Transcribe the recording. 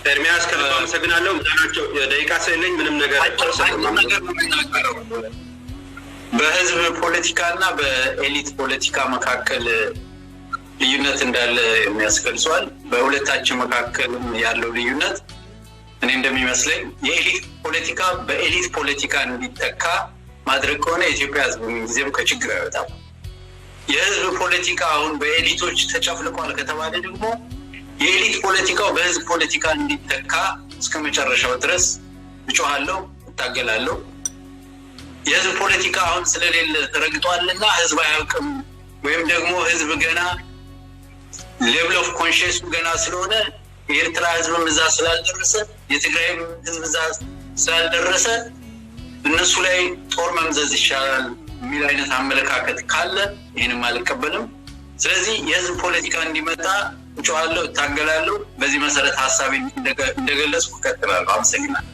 ኤርሚያስ፣ ከልብ አመሰግናለሁ። ምናቸው ደቂቃ ስለሌለኝ ምንም ነገር አጭር ነገር ነው የምናገረው። በህዝብ ፖለቲካ እና በ elite ፖለቲካ መካከል ልዩነት እንዳለ የሚያስገልጿል። በሁለታችን መካከልም ያለው ልዩነት እኔ እንደሚመስለኝ የ elite ፖለቲካ በ elite ፖለቲካ እንዲተካ ማድረግ ከሆነ የኢትዮጵያ ህዝብ ጊዜም ከችግር አይወጣም። የህዝብ ፖለቲካ አሁን በ elite ኦች ተጨፍልቋል ከተባለ ደግሞ የ elite ፖለቲካው በህዝብ ፖለቲካ እንዲተካ እስከ መጨረሻው ድረስ እጮሃለሁ፣ እታገላለሁ። የህዝብ ፖለቲካ አሁን ስለሌለ ተረግጧልና ህዝብ አያውቅም ወይም ደግሞ ህዝብ ገና level of conscious ኡ ገና ስለሆነ፣ የኤርትራ ህዝብም እዛ ስላልደረሰ፣ የትግራይም ህዝብ እዛ ስላልደረሰ እነሱ ላይ ጦር መምዘዝ ይሻላል የሚል አይነት አመለካከት ካለ ይህንም አልቀበልም። ስለዚህ የህዝብ ፖለቲካ እንዲመጣ እጮሃለሁ፣ እታገላለሁ። በዚህ መሰረት ሀሳቤን እንደገለጽኩ እቀጥላለሁ። አመሰግናለሁ።